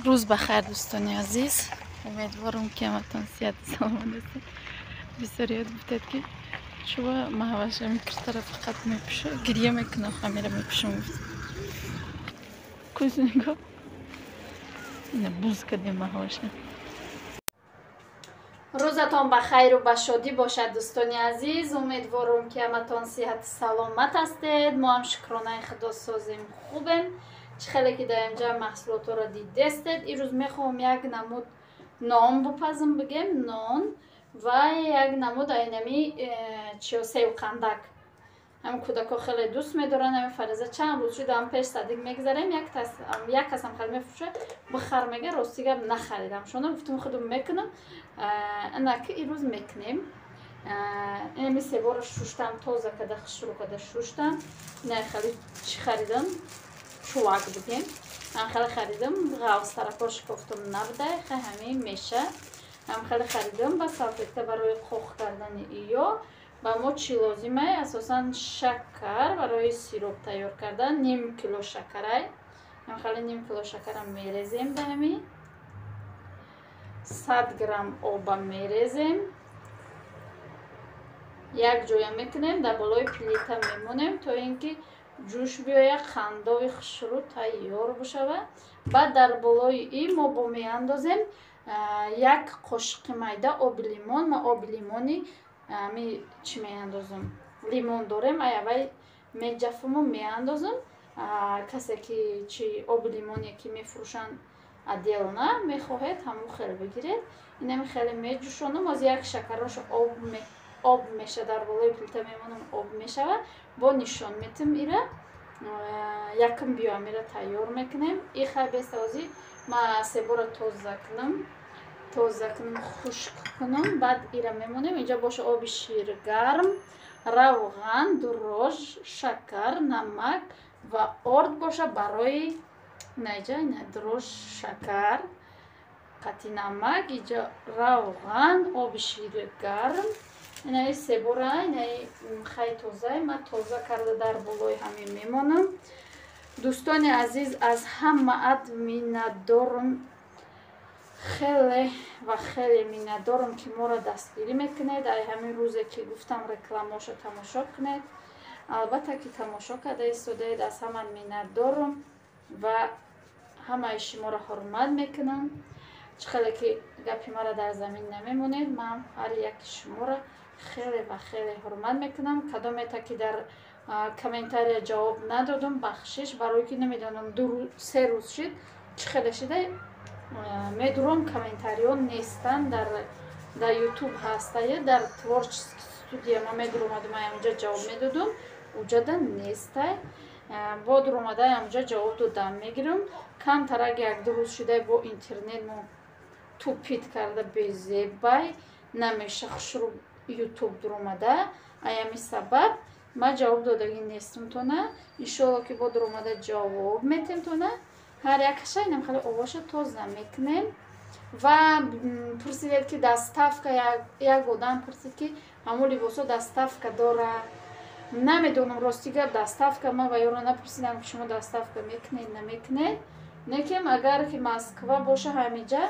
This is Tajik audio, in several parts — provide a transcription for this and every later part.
Рӯз ба хайр, дӯстони азиз. Умедворам, ки ҳаматон сиҳату саломат ҳастед. Бисёриёт гуфтед, ки чӯба Маҳваша микртара фақат мепӯша, гирья мекуна, хамира мепӯшам. Кузнего ина буз кардем Маҳваша. Рӯзатон ба хайру ба шодӣ бошад, дӯстони азиз. Умедворам, ки ҳаматон сиҳату саломат ҳастед. Мо ҳам, шукронаи Худо, созем, хубем. Чӣ хеле ки дар инҷа маҳсулотҳоро дидестед, ирӯз мехоҳам як намуд нон бупазм, бигем, нон ва як намуд айнами чиё, севқандак. Ҳамин кӯдакҳо хеле дӯст медоранд. Ҳамин Фариза чанд рӯз шуд, ҳам пеш садик мегзарем, як касам хеле мефурӯшад, бихар мега. Рости гап, нахаридам шуна, гуфтум, худум мекунам. Инаки ирӯз мекунем. Инами себоро шуштам, тоза када, хушрӯ када шуштам. Ина хеле чӣ харидам, чувак бигем, ҳам хеле харидам, ғавстаракҳо шикофтум, набудай, хай ҳамин меша. Ҳам хеле харидам ба салфетка барои қоқ кардани иё. Ба мо чӣ лозимай? Асосан шакар барои сироп тайёр кардан. Ним кило шакарай, ҳам хеле ним кило шакарам мерезем ба ҳамин, 100 грамм оба мерезем, як ҷоя мекунем, дар болои плита мемонем, то ин ки ҷӯш биёяд, қандови хушрӯ тайёр бошавад. Баъд дар болои ин мо бо меандозем як қошиқи майда оби лимон. Ма оби лимони ами чӣ меандозам, лимон дорем, аявай меҷафаму меандозам. Касе ки чи оби лимоне ки мефурӯшанд отдельно, мехоҳед, ҳамон хел бигиред. Инами хеле меҷӯшонам, оз як шакарош об меша, дар болои плита мемонам, об мешавад, бо нишон метим ира. Якм биёам, ира тайёр мекунем. И хай бесозӣ ма себора тоза кунам, тоза кунам, хушк кунам, баъд ира мемонем. Инҷа боша оби ширгарм, равған, дрожж, шакар, намак ва орд боша барои наиҷа. Ина дрожж, шакар қати намак, иҷа равған, оби шири гарм. Инаи себора, инаи хай тозаи ма тоза карда дар болои ҳамин мемонам. Дӯстони азиз, аз ҳамаат миннатдорум, хеле ва хеле миннатдорум, ки моро дастгирӣ мекунед. Ай ҳамин рӯзе ки гуфтам рекламаошо тамошо кунед, албатта ки тамошо карда истодаед. Аз ҳама миннатдорум ва ҳамаи шуморо ҳурмат мекунам. Чӣ хеле ки гапи маро дар замин намемонед, ман ҳар яки шуморо хеле ва хеле ҳурмат мекунам. Кадомета ки дар комментария ҷавоб надодум, бахшиш, барое ки намедонам, 2-3 рӯз шид, чӣ хеле шида, медурам, комментариҳо нестанд. Дар Ютуб ҳастае, дар творческий студия ма медуромадум, аяунҷа ҷавоб медодум, уҷада нестай. Бо дуромада амҷа ҷавоб додам мегирам. Камтарак 1-2 рӯз шида, бо интернет мо тупит карда, безебай намеша хушрӯ Ютуб дуромада. Аями сабаб ма ҷавоб додагӣ нестум тона. Иншоалло, ки бо дуромада ҷавоб метем тона. Ҳар якаша инам хеле овоша тоза мекунем. Ва пурсидед, ки доставка, як одам пурсид, ки ҳамон либосҳо доставка дора. Намедонам, рости гап, доставка ма ва ёро напурсидам, ки шумо доставка мекунед, намекунед. Лекин агар ки Москва боша, ҳамиҷа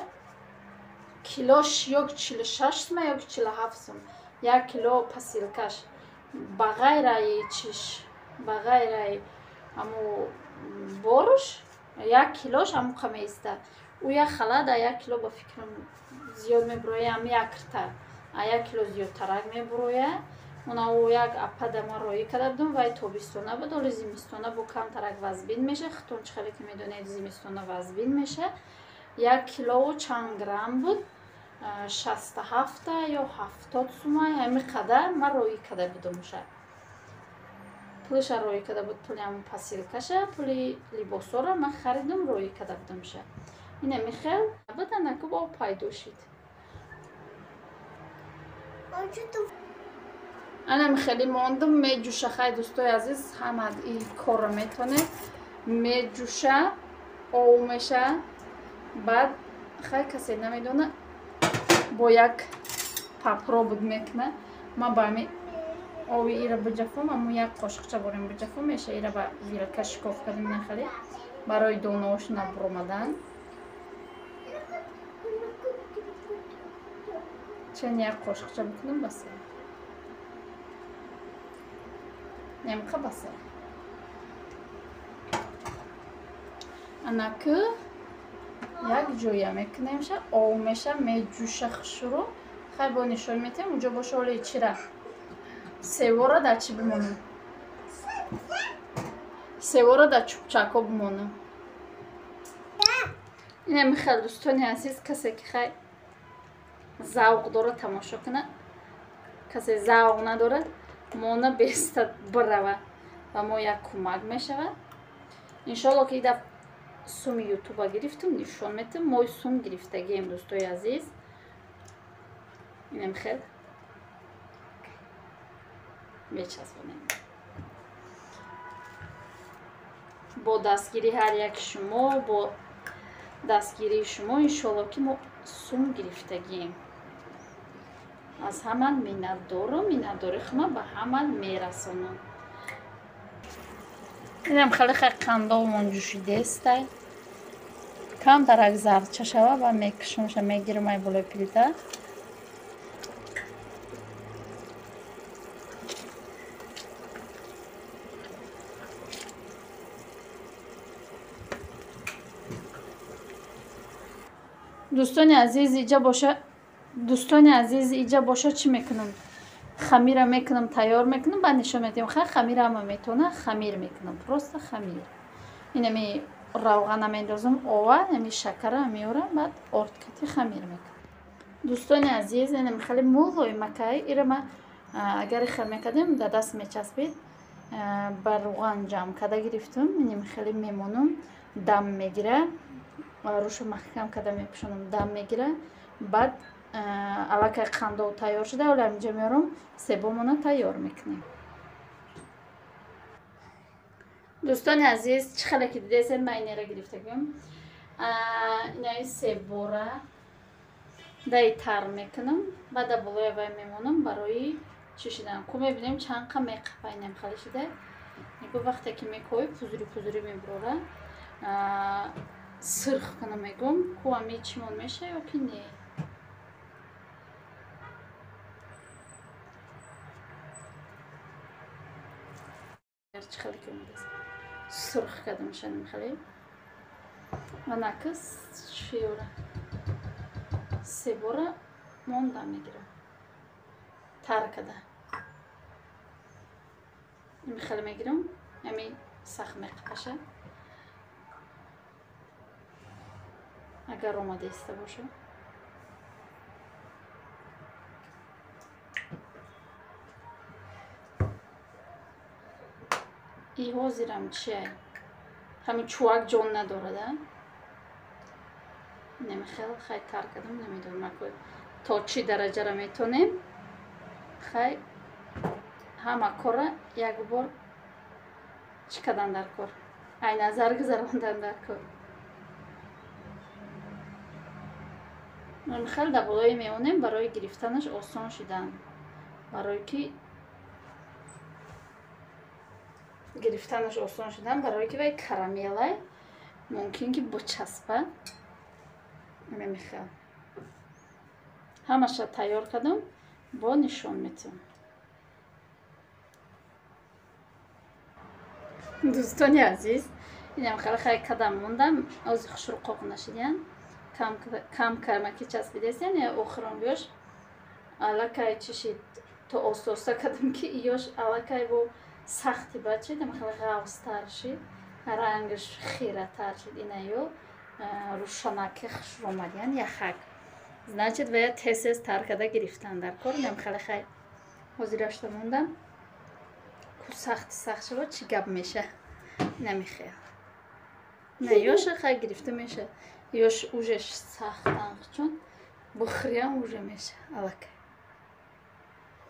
килош ё 46 сума, ё 47 сум як кило посылкаш, ба ғайраи чиш, ба ғайраи ҳамо боруш, як килош ҳамоқа меиста. Ӯ як халат а як кило, ба фикрам, зиёд мебуроя, ам як рта а як кило зиёдтарак мебуроя. Уна ӯ як апада ма роӣ карда будум, вай тобистона буд, оли зимистона бо камтарак вазбин меша. Хутон, чӣ хеле ки медонед, зимистона вазбин меша. Як килову чанд грамм буд, 67-та ё 70 сума, ҳами қадар ма роӣ карда будумша. Пулиша роӣ карда буд, пули ҳамн посылкаша, пули либосҳоро ман харидум, роӣ карда будумша. Ина михел баданаку об пайдо шид. А что? Анам хеле мондум, меҷӯша. Хай, дӯстои азиз, ҳама и корро метонед. Меҷӯша, ов меша. Баъд хай, касе намедона, бо як попробовать мекуна. Ма ба ҳами ови ира биҷафом, аммо як қошиқча борем биҷафом меша. Ира ба вилка шикоф кардем, нахеле барои донаош набуромадан. Чен як қошуқча мекунам баса. Немқа баса. Анаку як ҷоя мекунемша, ов меша, меҷӯша хушрӯ. Хай бо нишон метем, унҷо боша оле чира. Севора дар чӣ бимонам? Севора дар чӯбчакҳо бимонам. Инам хел дӯстони азиз, касе ки хай завқ дорад тамошо кунад, касе завқ надорад, мона беста бирава ва мо як кӯмак мешавад. Иншоалло ки даф суми ютуба гирифтум, нишон метам. Мои сум гирифтагием, дӯстои азиз. Инам хел мечаспонем. Бо дастгири ҳар як шумо, бо дастгирии шумо иншоалло ки мо сум гирифтагием. Аз ҳаман миннатдорум, миннатдори хума ба ҳаман мерасонам. Инам хеле хай қандовмон ҷӯшидестай. Камтарак зардча шава ва мекушумша, мегирам ай болои плита. Дӯстони азиз, иҷа боша, дӯстони азиз, иҷа боша чӣ мекунам? Хамира мекунам, тайёр мекунам, баъд нишон медиҳам. Хай хамира ҳама метавона, хамир мекунам, просто хамир. Инами равғана мендозам, ова, ами шакара меорам, баъд ордкати хамир мекунам. Дӯстони азиз, инами хеле мулоимакай, ира ма агар хел мекардем, дар даст мечаспид, ба равған ҷамъ карда гирифтам, инами хеле мемонам, дам мегира, рушу маҳкам карда мепӯшонам, дам мегира, баъд аллакай қандов тайёр шуда, ола инҷа меорам, себомона тайёр мекунем. Дӯстони азиз, чӣ хеле ки дидесед, ман инера гирифтагим. Инаи себора даи тар мекунам, баъд дар болои вай мемонам барои чӣ шидан. Ку мебинем чанд қа меқапа, инам хеле шида. Нигоҳ, вақте ки мекоҳӣ, пузури пузури мебурора. Сирх кунам мегӯм, ку ами чимон меша ё ки не. Чӣ хеле ки омадааст. Сурх кардам шанам хеле. Ва накис шиёра. Себора монда мегирам. Тар када. Ами хеле мегирам, ами сахт меқапаша. Агар омада иста боша. И ҳозирам чиай? Ҳамин чувак ҷон надорад, а? Намехел хай тар кардам, намедонам то чӣ дараҷара метонем. Хай ҳама кора як бор чӣ кардан дар кор? Ай назар гузарондан дар кор. Хел дар болои меонем барои гирифтанаш осон шудан. Барои ки гирифтанаш осон шудан, барои ки вай карамелай мумкин ки бочаспа. Мехел. Ҳамаша тайёр кардам, бо нишон метиҳам. Дӯстони азиз, инам хеле хай кадам мондам, ози хушрӯ қоқ нашидиян. Кам кармаки часпидесиян, я охирон биёш аллакай чишид, то оста-оста кардам ки иёш аллакай бо сахти бад шид, хеле ғавзтар шид, рангаш хиратар шид, инаё рӯшанаки хушрӯ омадиян яхак. Значит, вая тез-тез тар карда гирифтан дар кор. Инам хеле хай ҳозирашта мондам. Ку сахти сахт шава, чӣ гап меша? Намехел. На ёша хай гирифта меша. Ёш уже сахтан чун бухриям уже меша. Аллакай.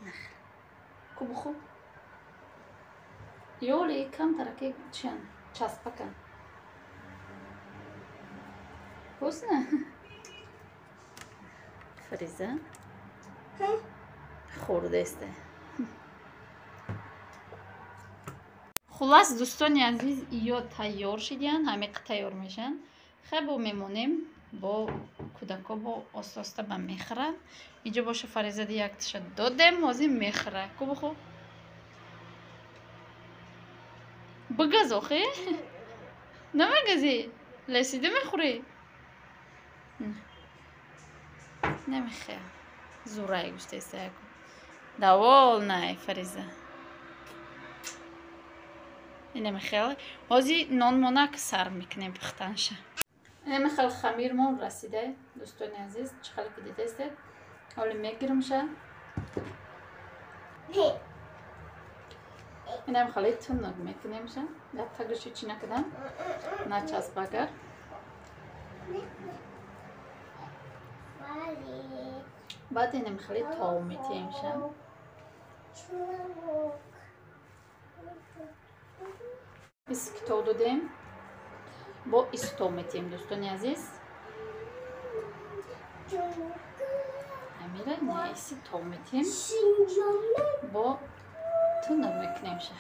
Нахел. Ку буху? Ёли камтараки чиян? Часпакан. Вкусно? Фариза? Хӯрдесте. Хулас, дӯстони азиз, иё тайёр шидиян, ҳамиқа тайёр мешаванд. Хай бо мемонем, Бо кӯдако бо оста оста ба мехӯранд. Инҷо боша Фаризади якташа додем, ҳозир мехӯра. Ку бихӯ. Бигаз охе? Намегазӣ? Лесида мехӯрӣ? Намехӯя. Зурай гуштеста яку. Довольная Фариза. Инамихел. Ҳозир нонмонак сар мекунем пухтанша. Инамихел хамирмон расида, дӯстони азиз, чӣ хеле ки дидастед. Ҳоли мегиримша. Инамихеле тунук мекунемша. Дар тагаши чӣ накунам? Начаспагар. Баъд инамихеле тов метиҳемша. Искитов додем. Бо истов метиҳем, дӯстони азиз. Амира не истов метиҳем. Бо тунук мекунемша.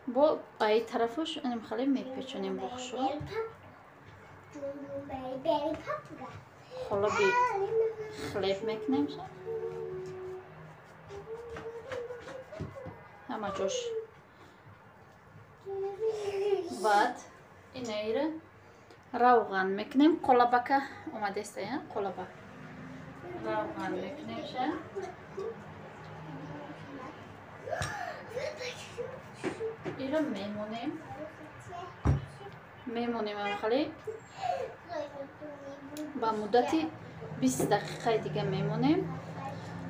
Бо ба ин тарафаш инамихеле мепечонем бохшо. Холоби хлеб мекунемша. Ҳама ҷош. Баъд инаира равған мекунем. Қолабака омадеста, қолаба. Равған мекунемша. Ира мемонем. Мемонем амхале. Ба муддати 20 дақиқаи дига мемонем.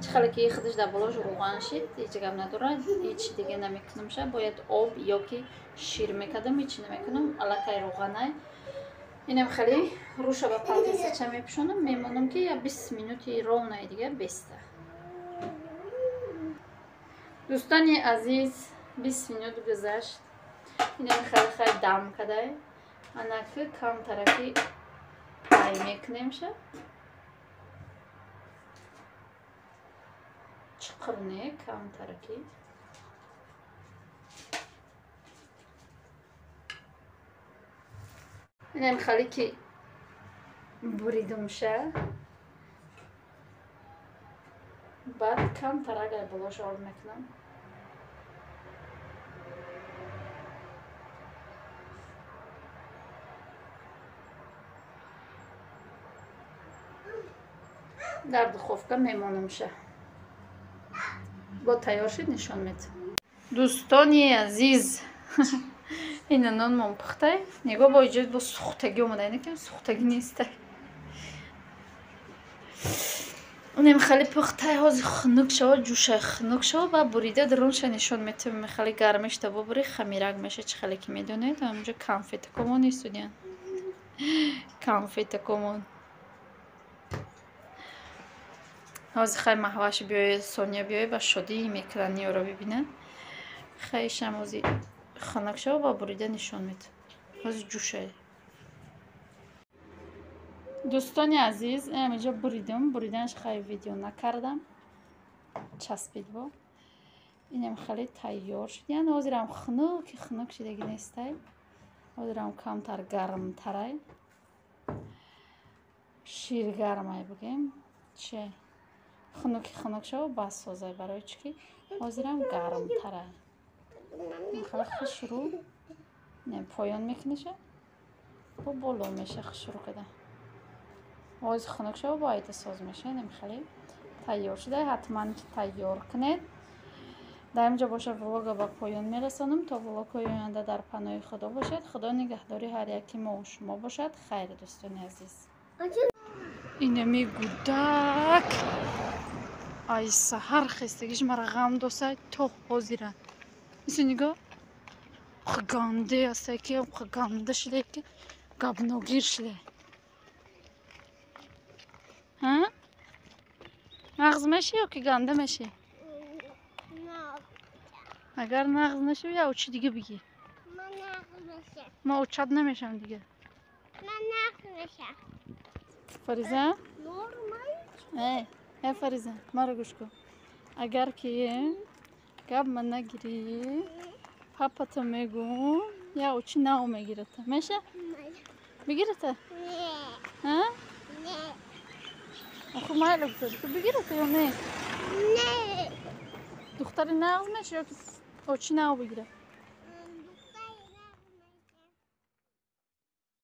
Чӣ хеле ки худаш дар болош равған шид, ҳеҷ гап надорад, ҳеҷ дига намекунамша. Бояд об ё ки шир мекардам, ҳеҷ намекунам, аллакай равғанай. Инам хеле руша ба палтесача мепӯшонам, мемонам ки я 20 минути ровнаи дига беста. Дӯстони азиз, 20 минут гузашт. Инам хеле хай дам кадай. Анаки камтараки пай мекунемша. Чиқир не, камтараки. Инам хеле ки буридумша. Баъд камтарак ай болош ор мекунам. Дар духовка мемонамша. Бо тайёр шид нишон медиҳам. Дӯстони азиз, ина нонмон пухтай. Нигоҳ бо иҷоз бо сухтагӣ омада, ина ки сухтагӣ нестай. Унем хеле пухтай, ҳозир хунук шава, ҷӯшай хунук шава ва бурида дарунша нишон метавем. Хеле гармишта бубури хамирак меша, чӣ хеле ки медонед. Ҳаминҷо конфетакомон истодиян. Конфетакомон. Ҳозир хай маҳваш биёе, Соня биёе ба шодӣ мекунанд ниёро бибинанд. Хайшам ҳозир хунук шава ва бурида нишон медиҳам. Ҳозир ҷӯшай. Дӯстони азиз, инҷо буридам. Буриданаш хай видео накардам. Часпид бо. Инам хеле тайёр шуд. Яъне ҳозирам хунуки хунук шидаги нестай. Ҳозирам камтар гармтарай. Ширгармай бигем. Че? Хунуки хунук шава бас созай, барои чӣ ки ҳозирам гармтарай. Хеле хушрӯ не поён мекуниша. Бо боло меша хушрӯ када. Ҳозир хунук шава бо айта соз меша. Инам хеле тайёр шуда, ҳатман ки тайёр кунед. Дар инҷо боша влога ба поён мерасонам. То влогҳои оянда дар паноҳи Худо бошед. Худо нигаҳдори ҳар яки мо шумо бошад. Хайр, дӯстони азиз. Инами гудак ай саҳар хестагиш мара ғам досай то ҳозира. Иси нигоҳ, ганде астае ки ганда шудае ки гапногир шудае. Нағз мешӣ ё ки ганда мешӣ? Агар нағз нашавӣ, я очи дига бигӣ. Ман очат намешавам дига. Фариза? Э, Фариза, маро гӯш кун. Агар ки гап ман нагирӣ, папата мегӯм, Я очи нав мегирата. Меша? Бигирата? Не. Не. Охо, майла гуфта, ту бигирата ё не? Не. Духтари нағз меша ё ки очи нав бигира?